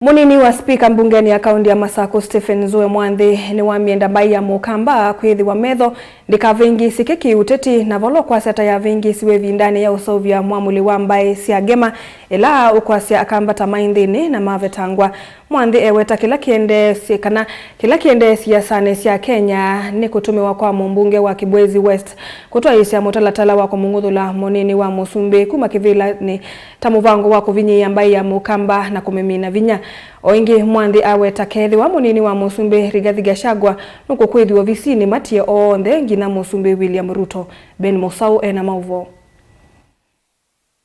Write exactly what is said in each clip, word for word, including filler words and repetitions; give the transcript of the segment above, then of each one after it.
Mũnini wa spika mbungenĩ ya kaunti ya Masakũ, Stephen Zue Mwanthi, nĩwamyenda mbaĩ ya Mũkamba kwĩthĩwa metho ndĩkavĩngĩĩsĩke kĩũteti, na vala ũkwasya ta yavĩngĩĩsiwe ĩvindanĩ ya ũseũvya mwamũli wa mbaĩ sya Ngema, ĩla ũkwasya Akamba ta maĩ nthĩnĩ na mavetangwa. Mwanthi eweta kĩla kĩendeesye, kana kĩla kĩendee siasanĩ sya Kenya nĩ kũtũmĩwa kwa mũmbunge wa Kibwezi West kũtwaĩĩsya mũtalatala wa kũmũng'uthũla mũnini wa mũsumbĩ kuma kĩvĩlanĩ ta mũvango wa kũvinyĩĩa mbaĩ ya Mũkamba na kũmĩmina vinya. O ĩngĩ, Mwanthi aweta kethĩwa mũnini wa mũsumbĩ Rigathi Gachagua nũkũkwĩthw'a ovisinĩ, matie onthe nginya mũsumbĩ William Ruto. Ben Mũsaũ ena maũvoo.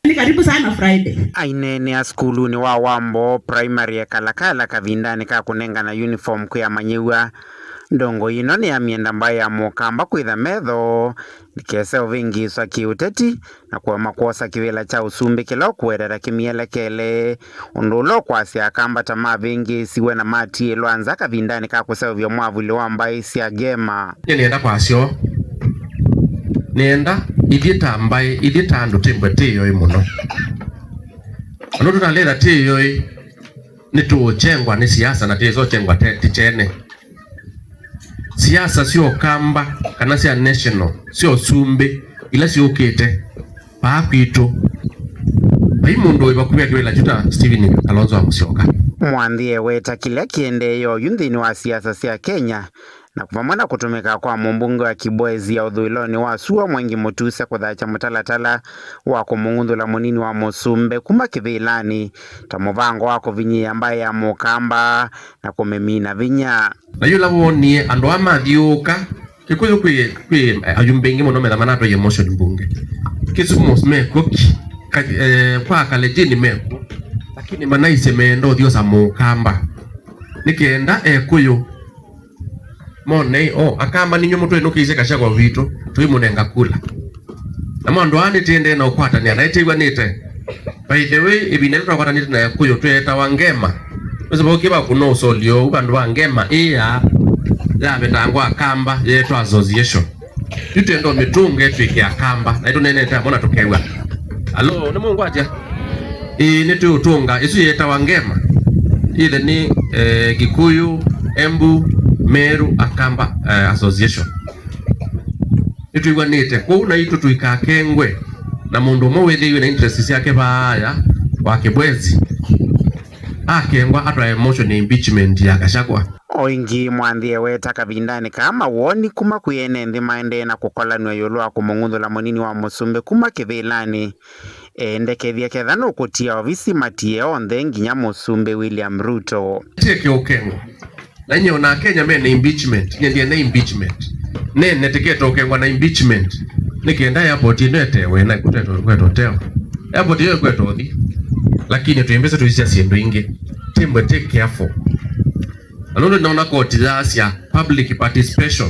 Ni karibu sana Friday. Aineenea sukulunĩ wa Wambo Primary e Kalakala kavindanĩ ka kũnengana uniform kwĩ amanyĩw'a, ndongoi ĩno nĩyamyenda mbaĩ ya Mũkamba kwĩtha metho ndĩkese ũvĩngĩĩswa kĩũteti na kũema kwosa kĩvĩla kya ũsumbĩ kĩla ũkũeteta kĩmyelekele, ũndũ ũla ũkwasya Akamba ta mavĩngĩĩsiwe na matiĩlwa nza kavindanĩ ka kũseũvya mwavuli wa mbaĩ sya Ngema. Nĩenda kwasyo, nĩenda ithyĩ ta mbaĩ, ithyĩ ta andũ twĩmbwe twĩyoi mũno. Andũ tũtalĩtha twĩyoi, nĩtũũkyengwa nĩ siasa na twĩsokyengwa te- ti kyene. Siasa sya Ũkamba kana sya national, sya ũsumbĩ, ila syũkĩte vaa kwitũ, vai mũndũ wĩ vakuvĩ akĩwĩla kyu ta Stephen Kalonzo wa Musyoka. Mwanthi eweta kĩla kĩendee oyu nthĩnĩ wa siasa sya Kenya, na vamwe na kũtũmĩka kwa mũmbunge wa Kibwezi ya ũthũĩlonĩ wa sua Mwengi Mũtuse kũthakya mũtalatala wa kũmũng'uthũla mũnini wa mũsumbĩ kuma kĩvĩlanĩ ta mũvango wa kũvinyĩĩa mbaĩ ya Mũkamba na kũmĩmina vinya. Na yĩla woonie andũ aa mathyũũka, Kĩkũyũ kwĩ, kwĩ ayumbe aingĩ mũno metha manatwaie motion mbunge. Kisumu mekw'o ki, ka, eh, kwa Kalenjin mekw'o, lakini manaisye meenda ũthyosa Mũkamba nĩ kenda Ekũyũ mone, o, Akamba ninyw'ĩ mũtwĩnũkĩisye Gachagua witũ, tũimũnenga kula. Namo andũ aa nĩtĩendee na ũkwatanĩa naĩ tĩw'anĩte. By the way, ĩvinda ĩla twakwatanĩte na Ekũyũ tweetawa Ngema. Nĩsĩ vaũkie vakũna ũsolyo ũu vandũ va Ngema ĩya yavetangwa Akamba yeetwa association. Yu twenda ũmĩtũnge twĩke Akamba, na nĩtũneenete amo na tũkew'a. Alo, nĩmũngwatya? Ĩĩ, nĩtwĩũtũnga. Ĩsu yeetawa Ngema. Yĩthe nĩ, eh, Kikuyu, Embu, Meru, Akamba, eh, Association. Nĩtwĩw'anĩte kwoou naitũ tũikakengwe na mũndũ ũmwe wĩthĩiwe na interest syake vaaya wa Kĩbwezi akengwa atwae motion ya impeachment ya Gachagua. O ĩngĩ, Mwanthi eweta kavindanĩ kaa mawoni kuma kwĩ ene nthĩ maendee na kũkolanw'a ĩũlũ wa kũmũng'uthũla mũnini wa mũsumbĩ kuma kĩvĩlanĩ, eendekethya ketha nũkũtia ovisi matie onthe nginya mũsumbĩ William Ruto. Tie kĩũkengo. Na nyie ona Kenya mena impeachment, nyie ndiena impeachment. Nene tiketokengwa na impeachment. Nĩ kenda airport ĩno etewe na ĩkũtetwa kwetwa teo. Airport ĩyo ĩkwetwa ũthi. Lakini twĩmbĩse tũisya syĩndũ ingĩ. Timbwe take careful. Na nũndũ nĩnaona koti yaasya public participation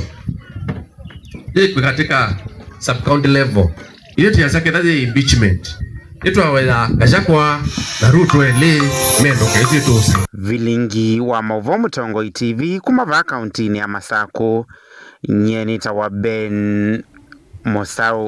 yĩkwĩ katika sub county level. Ithyĩ tũyasya ketha yĩ impeachment, nĩtwaweya Gachagua na Ruto elĩ mendoke ithyĩ tũũsĩ. Vilingi wa maũvoo Mũtongoi T V kuma vaa kauntinĩ ya Masakũ, nyie nĩtawa Ben Mũsaũ.